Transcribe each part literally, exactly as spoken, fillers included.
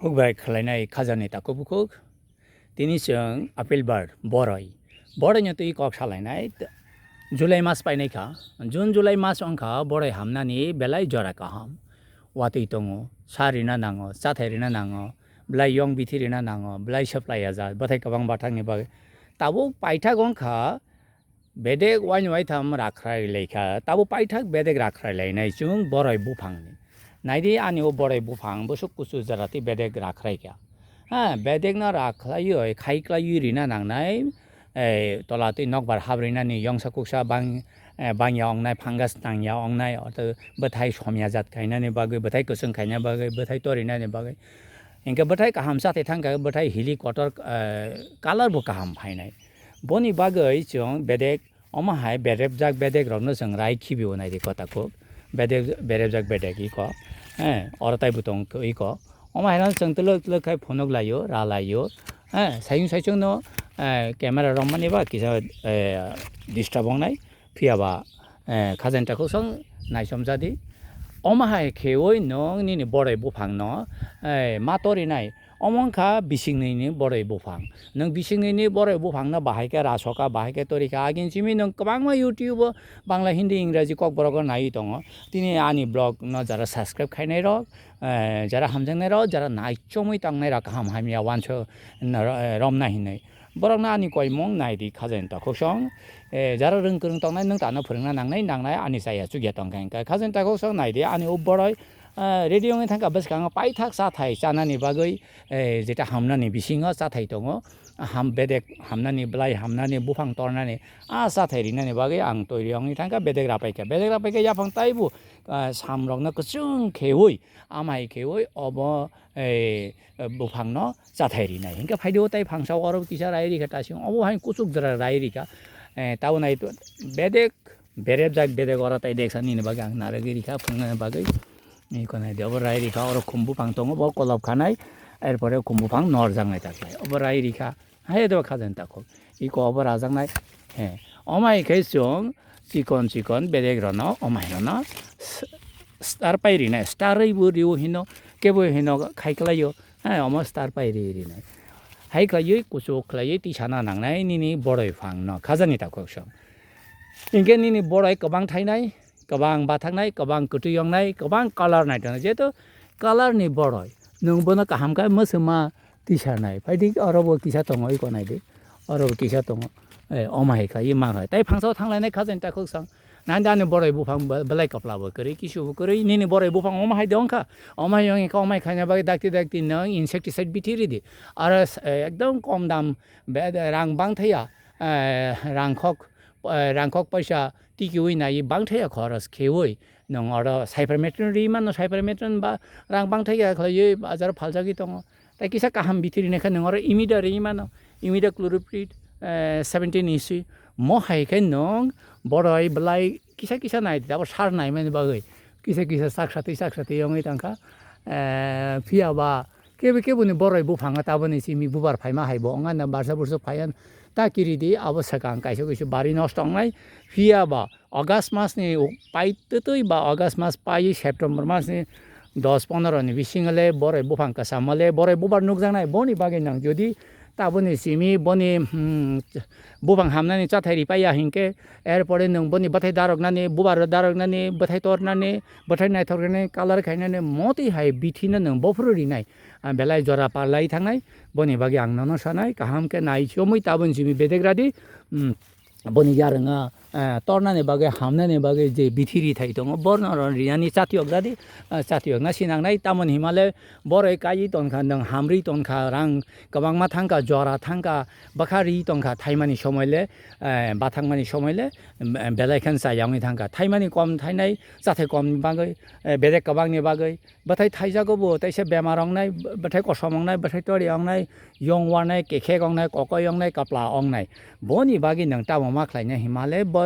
Kuk bai khlainai khajani takhuk bukhuk. Tini chwng apple bar, boroi. Boroi no twi kok salainai. July mas painai kha. June, July mas wngkha boroi hamnani belai jora kaham. Watwi tongo, sa rina nango, chathai rina nango, belai yong bithi rina nango, belai supply ya ja, bwthai kwbang bathakni bagwi. Tabuk paithak wngkha, bedek waini waitham rakhrai laikha, tabuk paithak bedek rakhrai lainai chwng boroi buphangni. Naidi ani o boroi buphang bwswk kuchu jora tei bedek rakhrai kha. Ha, bedekno rakhlaiwi, khaiklaiwi rina nangnai, eh, tola twi nokbar hap rinani yongsa kuksa bang, eh, bangya ongnai, fungus tangya ongnai, ortho bwthai somya jat khainani bagwi, bwthai kwchwng khaina bagwi, bwthai torinani bagwi. Hinkhe bwthai kaham chathai thangkha, bwthai hili kotor, eh, colour bo kaham phainai. Boni bagwi chwng bedek, omo hai berepjak bedek rokno chwng rai khibio naidi kota kuk. Bedek, berepjak bedek iko. Eh, oro taibo tong iko. Omo haino chwng twlwk twlwk khai phunuk laio, ra laio. Eh, saichung saichung no, eh, camera romani ba kisa, eh, disturb wngnai. Phiya ba, eh, khajani takhuk song naichom jadi. Omo hai kheui nwng nini boroi buphang no, eh, ma torinai. Omo wngkha bisingni ni boroi buphang. Nwng bisingni ni boroi buphang no bahai khe rasoka, bahai khe torikha. Agin simi nwng kwbangma YouTube o Bangla, Hindi, Ingraji, Kokborok o naiwi tongo. Tini ani vlog no jara subscribe khainai rok, eh, jara hamjaknai rok, jara naichomwi tangnai rok kaham hamya wanso romna hinwi. Borokno ani koimung naidi khajani takhuk song. Eh, jara rwng kwrwng tongnai nwng tano phwrwngna nangnai, nangnai ani chaya chukya tongkha hinkhe. Khajani takhuk song naidi ani o boroi, eh, ready wngwi thangkha bwskango paithak chathai chanani bagwi, eh, jeta hamnani bisingo chathai tongo. Ham bedek hamnani, belai hamnani, buphang tornani, a chathai rinani bagwi ang toiri wngwi thangkha bedek rapaikha. Bedek rapaikha yaphang taibo, ah, samrokno kwchwng kheui, amhai kheui obo, eh, buphangno chathai rinai. Hinkhe phaidi o tai phangsa oro kisa rai rikha, tasing obo hai kuchuk jora rai rikha. Eh, tabonai to bedek berepjak bedek oro tai deksa nini bagwi ang narwgwi rikha phungnani bagwi. Iko naidi obo rai rikha, oro khum buphang tongo, bo kolop khanai, erpore khum buphang norjaknai taklai. Obo rai rikha, hai do khajani takhuk. Iko obo rajaknai. He, omai khe chwng chikon chikon bedek rono, omai rono s-, star pai rinai, star wi bo rio hino, kebo hino khai klaio. Hai, omo star pai ri rinai. Hai khlaiwi kuchuk khlaiwi tisana nangnai nini boroi phangno khajani takhuk song. Hinkhe nini boroi kwbang thainai, kwbang bathaknai, kwbang kwtwi yongnai, kwbang colour nai tongnai. Jehetu colour ni boroi, nwng bono kaham khe mwswma tisanai. Phaidi oro bo kisa tongo, iko naidi. Oro bo kisa tongo. Eh, omo hai khlaiwi ma khlai. Tai phangsa o thanglainai khajani takhuk song. Nang da ani boroi buphang be-, belai kapla bo kwrwi, kisu bo kwrwi, nini boroi buphang omo hai de wngkha. Omo hai wngkha, omo hai khaina bagwi dakti dakti nwng insecticide bithi ridi. Aro s-, eh, ekdom kom dam, be-, rang bang thaya, eh, rangkhok, eh, rangkhok paisa tikiui nai bang thaya khoros kheui. Nwng oro cypermethrin ri mano, cypermethrin ba rang bang thaya khlaiwi bazar phaljagwi tongo. Tai kisa kaham bithi rinaikhe nwng oro imida ri mano, imida chloriprid, eh, seventeen E C. Mo hai khe nwng boroi belai kisa kisa nai, abo sar naimani bagwi kisa kisa sak satwi sak satwi wngwi tongkha. Eh, phiya ba kebo keboni boroi buphang taboni simi bubar phaima hai bo wngna barsa bursa phaiya ta kiridi abo swkang kaisa kaisa bari nosto wngnai. Phiya ba August mas ni u-, pai twtwi ba August mas pai September mas ni dos pondro ni bisingo le boroi buphang kwchamo le boroi bubar nukjaknai. Boni bagwi nang jodi taboni simi boni, hmm, buphang hamnani chathai ri paiya hinkhe, erpore nwng boni bwthai daroknani, bubar daroknani, bwthai tornani, bwthai naithoknani, colour khainani motwi hai bithi no nwng bophuru rinai. Ah, belai jora parlai thangnai, boni bagwi ang nono sanai, kaham khe nai chomwi taboni simi bedek radi, hmm, boni yarwng, ah, tornani bagwi, hamnani bagwi je bithi ri thai tongo, borno oro rinani chatiyok jadi, ah, chatiyokna sinangnai, tamoni hima le boroi kaiwi tongkha, nwng hamri tongkha, rang kwbangma thangkha, jora thangkha, bwkha ri tongkha, thaimani somoi le, eh, bathangmani somoi le, em, em, belai khe chaya wngwi thangkha. Thaimani kom thainai, chathai komni bagwi, eh, bedek kwbangni bagwi, bwthai thaijago bo, teisa bemar wngnai, bwthai kosom wngnai, bwthai tori wngnai, yong warnai, kekhek wngnai, kokoi wngnai, kapla wngnai. Boni bagwi nwng tamo ma khlaina hima le, bo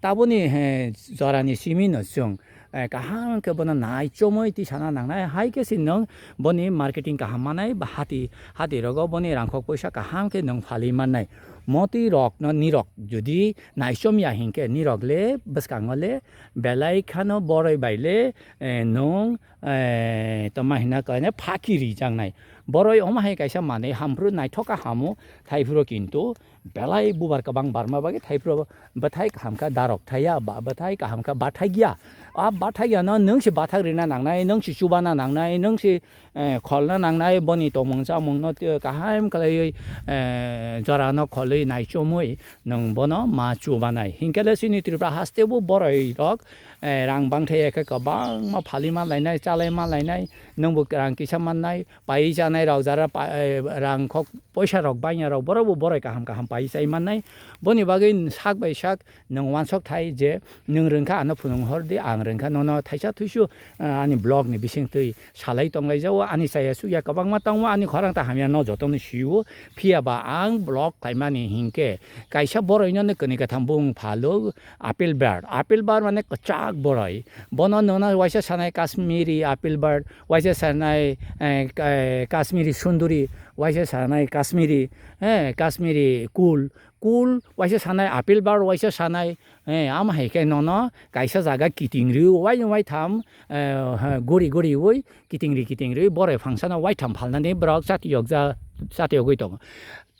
taboni, he, jorani simi no chwng, eh, kaham khe bono nai chomwi tisana nangnai, hai khe se nwng boni marketing kaham manai, ba hati, hati rogo boni rangkhok poisa kaham khe nwng phalwi mannai. Motwi rokno nirok jodi naichom ya hinkhe, nirok le bwskango le belai khano boroi bai le, eh, nwng, eh, toma hina kane phaki rijaknai. Boroi omo hai kaisa manwi hamphru naithok kha hamo, thaiphuru kintu belai bubar kwbang barma bagwi thaiphuru bwthai kaham kha darok thaya, ba bwthai kaham kha bathai ya. A bathai ya no nwng se bathak rina nangnai, nwng se chubana nangnai, nwng se eh, kholna nangnai, boni tongmung chamungno twi kaham khlaiwi, eh, jorano kholwi naichomwi nwng bono ma chubanai. Hinkhe le chini Tripura haste bo boroi rok, eh, rang bangthai khe kwbangma phalwi manlainai, chalai manlainai, nwngbo rang kisa mannai, pai chanai rok jara pa-, eh, rang khok poisa rok banya rok borok bo boroi kaham kaham pai chai mannai. Boni bagwi sak bai sak nwng uansuk thai je nwng rwngkha ano phunuk hor di, ang rwngkha nono thaisa thuisu, ah, ani vlog ni bising twi salai tonglai jao, ani chaya sukya kwbangma tongo, ani khorang ta hamya no joto no sio, phiya ba ang vlog khlaimani hinkhe kaisa boroi no kwnwi katham bung phalo apple bird, apple bird mane kwchak boroi, bono nono waisa sanai Kashmiri apple bird, waisa sanai, eh, eh, Kashmiri sunduri, waisa sanai Kashmiri, eh, Kashmiri kul, kul waisa sanai, apple bird waisa sanai, eh, ama hai khe nono kaisa jaga kiting ri wai wai tham, eh, ha, guri guri wi kiting ri kiting ri boroi phangsano wai tham phalnani borok chati yokja, chati yogwi tongo.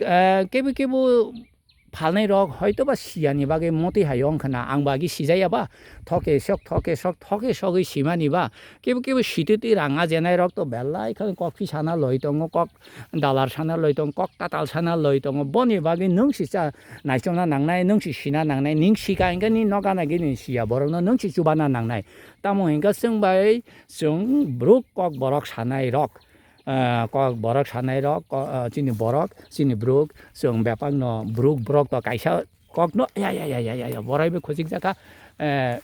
Eh, kebo kebo phalnai rok hoito ba siyani bagwi motwi hai wng khna, ang ba agi sijaya ba, thoke sok, thoke sok, thoke sogwi simani ba, kebo kebo sitwi twi rang ajenai rok to belai khe kok phi sana loi tongo, kok dalar sana loi tongo, kok tatal sana loi tongo, boni bagwi nwng si cha naichomna nangnai, nwng si sina nangnai, ning sika hinkhe ni noga nagini siya borokno nwng si chubana nangnai. Tamo hinkhe chwng bai chwng bruk kok borok sanai rok, ah, kok borok sanai rok, ko-, ah, chini borok, chini bruk, chwng bepang no bruk borok to kaisa kokno ya, ya, ya, ya, ya, ya, borai bai khojik jakha, eh,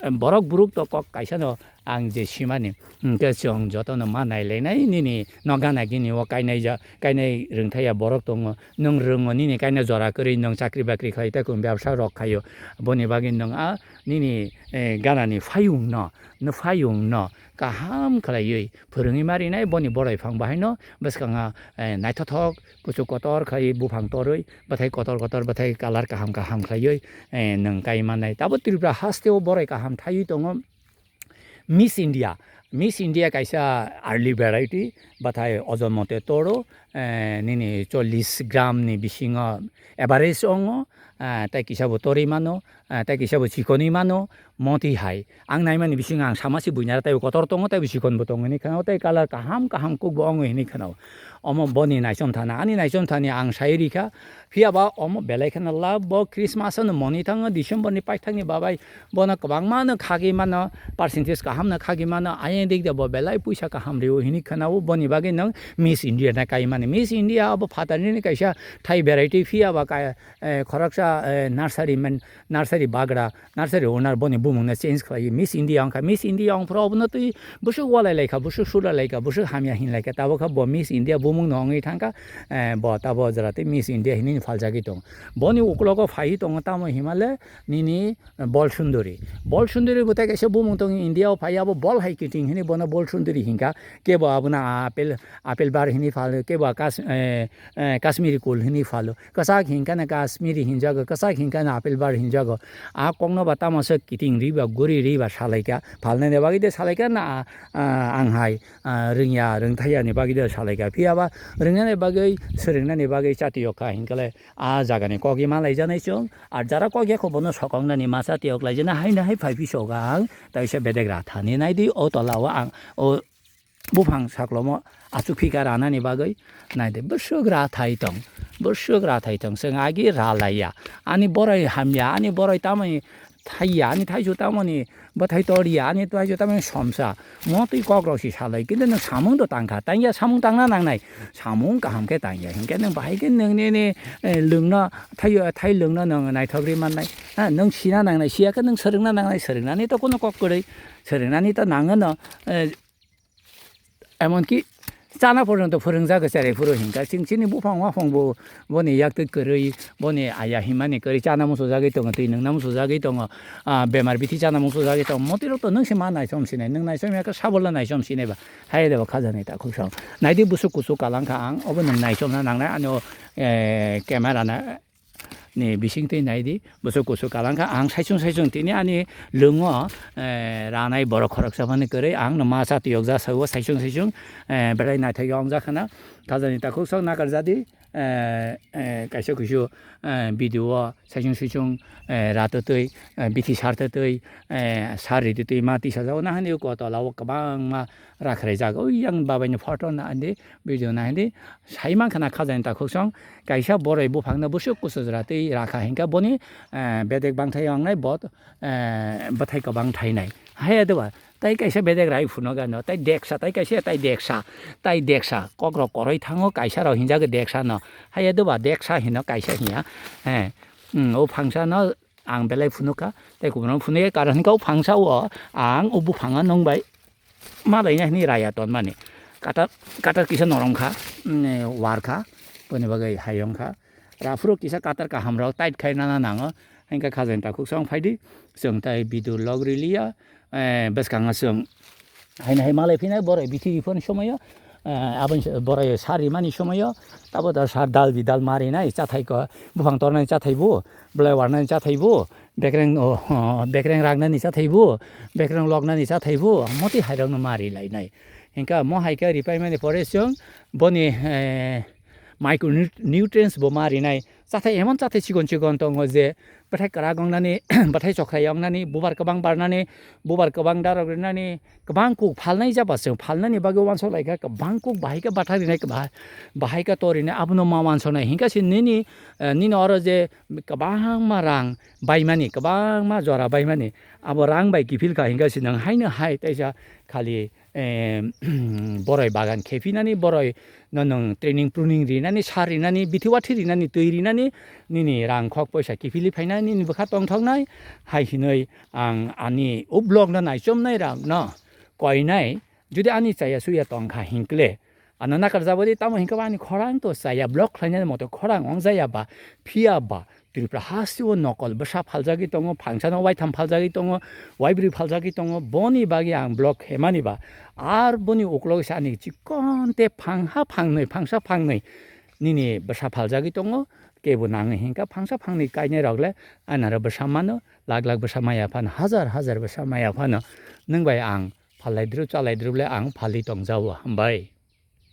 borok buruk to kok kaisa no ang je simani, hwnkhe chwng jotono ma nailainai nini no gana gini o kainai ja, kainai rwngthai ya borok tongo, nwng rwngo nini kaina jora kwrwi nwng chakri bakri khai tei kung bebsa rok khaio, boni bagwi nwng a nini, eh, ganani phayung no, no phayung no kaham khlaiwi phwrwngwi ma rinai boni borai phang bahaino bwskango, eh, naithothok kuchuk kotor khai buphang torwi, bwthai kotor kotor, bwthai colour kaham kaham khlaiwi, eh, nwng kai mannai. Tabuk Tripura haste o borai kaham thaiwi tongo Miss India. Miss India kaisa early variety, bwthai ojon mote toro, eh, nini chollish gram ni bisingo average ongo, eh, tei kisa bo torwi mano, eh, tei kisa bo chikonwi mano, motwi hai. Ang naimani bisingo ang sama se buinara tei bo kotor tongo, tei bo chikon bo tongo hinwi kheno, tei colour kaham kaham kuk bo ongo hinwi kheno. Omo boni naichom thana, ani naichom thani ang sai rikha. Phiya ba omo belai kheno love bo Christmas ano moni thango, December ni paithak ni babai bono kwbangma no khagwi mano, percentage kaham no khagwi mano, ayang dik da bo belai puisa kaham rio hinwi kheno, boni bagwi no Miss India na kai mani. Miss India abo phatar nini kaisa thai variety, phiya ba ka-, eh, khoroksa, eh, nursery man, nursery bagra, nursery owner boni bumung no change khlai Miss India wngkha. Miss India wngphuru obono twi bwswk walai laikha, bwswk sura laikha, bwswk hamya hin laikha. Tabuk kha bo Miss India bumung no wngwi thangkha, eh, bo tabo jora tei Miss India hinwi phaljagwi tongo. Boni uklogo phaiwi tongo tamo himale nini Bol Sunduri. Bol Sunduri bo tei kaisa bumung tongo India o phai abo bol hai kiting hinwi bono Bol Sunduri hinkha. Kebo abono apple, apple bar hinwi phalo, kebo Kas-, eh, eh, Kashmiri kul hinwi phalo. Kwchak hinkha na Kashmiri hinjago, kwchak hinkha na apple bar hinjago. A kokno ba tamo se kiting ri ba guri ri ba salaikha. Phalnani bagwi de salaikha na, ah, ang hai, ah, rwngya, rwngthaiya ni bagwi de salaikha. Phiya ba rwngnani bagwi, swrwngnani bagwi chati yokha hinkhe le a jagani kok ima laijanai chwng. Ar jara kok yakho bono sokoknani ma chati yok laijana haino hai phai pisogo ang. Taisa bedek ra thani naidi o tola o ang o buphang saklomo achuk phika ranani bagwi naidi bwswk ra thai tong, bwswk ra thai tong, chwng agi ra laiya. Ani borai hamya, ani borai tamoni thaiya, ani thaisu tamoni bwthai torya, ani thaisu tamoni somsa. Mo twi kok rok si salai, kintu nwng samung do tangkha, tangya samung tangna nangnai, samung kaham khe tangya, hinkhe nwng bahai khe nwng nini, eh, lwngno, thai, thai lwngno nwng naithok ri mannai, ha, nwng sina nangnai, siya khe nwng swrwngna nangnai, swrwngnani to kuno kok kwrwi, swrwngnani to nangano, eh, Emonki chana porjonto phwrwngjago cherai phuru hinkha. Chwng chini buphang waphang bo boni yaktwi kwrwi, boni aya himani kwrwi chana muchujagwi tongo, twi nungna muchujagwi tongo, ah, bemar bithi chana muchujagwi tongo. Motwi rok to nwng se ma naichom sinai, nwng naichom ya khe sabolno naichom sinai ba. Hai de bo khajaknai ta khub sam. Naidi busuk kuchuk kalang kha ang, obo nwng naichomna nangnai ani o, eh, camera na ni bising twi nai di, bwswk kusu kalang kha. Ang saichung saichung tini ani lwngo, eh, ranai borok khoroksa phano kwrwi, ang no ma cha tiyok ja sago saichung saichung, eh, belai naithok ya wng ja khana. Khajani takhuk sok nakar jadi, eh, eh, kaisa kusu, eh, video o saichung saichung, eh, ra twtwi, eh, bithi sar twtwi, eh, sar ri twtwi ma tisa jago na hani kotola o kwbangma rakhrai jago. Yang babai ni photo na hindi, video na hindi, sai man khana khajani takhuk song, kaisa boroi buphang no bwswk kusu jora twi rakha hinkha boni, eh, bedek bangthai wngnai bot, eh, bwthai kwbang thainai. Haya doba, tai kaisa bedek rai phuno gano, tai deksa, tai kaisa, tai deksa, tai deksa, kok rok koroi thango, kaisa rok hinjago deksa no. Haya doba, deksa hino kaisa hinya. Eh, hmm, o phangsa no ang belai phunukha, tai kubun phunukhe, karon hinkhe o phangsa o ang o buphang no nwng bai malaina hini raya tonmani. Katar, katar kisa norom kha, mm, war kha, boni bagwi hayong kha. Raphuru kisa katar kaham rok tight khai nana nango. Hinkhe khajani takhuk song phaidi, chwng tai video log riliya, eh, bwskango chwng haino hai malai phinai boroi bithi phone somoyo, eh, aboni boroi sari mani somoyo, tabo da sar dal bi dal marinai chathai ko, buphang tornai chathai bu, belai warnai chathai bu, bekreng, oh, oh, bekreng ragnani chathai bu, bekreng loknani chathai bu, moti hairokno ma ri lainai. Hinkha mo hai khe ripai mani pore chwng boni, eh, micronutrients bo ma rinai. Chathai emon chathai chikon chikon tongo je bwthai kwrak wngnani, bwthai chokrai wngnani, bubar kwbang barnani, bubar kwbang darok rinani, kwbang kuk phalnai jaba chwng phalnani bagwi uansuk lai kha, kwbang kuk bahai khe bwthai rinai, bahai khe to rinai, abono ma uansuknai. Hinkha se nini, eh, nini oro je kwbangma rang baimani, kwbangma jora baimani, abo rang bai kiphil kha hinkha se nwng haino hai teisa khali, eh, boroi bagan khephinani, boroi no nwng training pruning rinani, sar rinani, bithi wathi rinani, twi rinani, nini rang khok poisa kiphilwi phainai, nini bwkha tongthoknai, hai hinwi ang ani o vlog no naichomnai rang no koinai, jodi ani chaya suya tongkha hinkle, ano nakar jabadi, tamo hinkhe ani khorang to chaya vlog khlainani moto khorang ong jaya ba, phiya ba, Tripura hasteo nokol bwsa phaljagwi tongo, phangsano waitham phaljagwi tongo, waibrwi phaljagwi tongo, boni bagwi ang vlog khemani ba. Ar boni uklogo se ani chikon te phangha phangnwi, phangsa phangnwi nini bwsa phaljagwi tongo, kebo nangwi hinkha phangsa phangnwi kainai rok le anaro bwsa mano, lak lak bwsa maya phano, hazar hazar bwsa maya phano nwng bai ang phalai dru chalai dru le ang phalwi tongjago, hambai.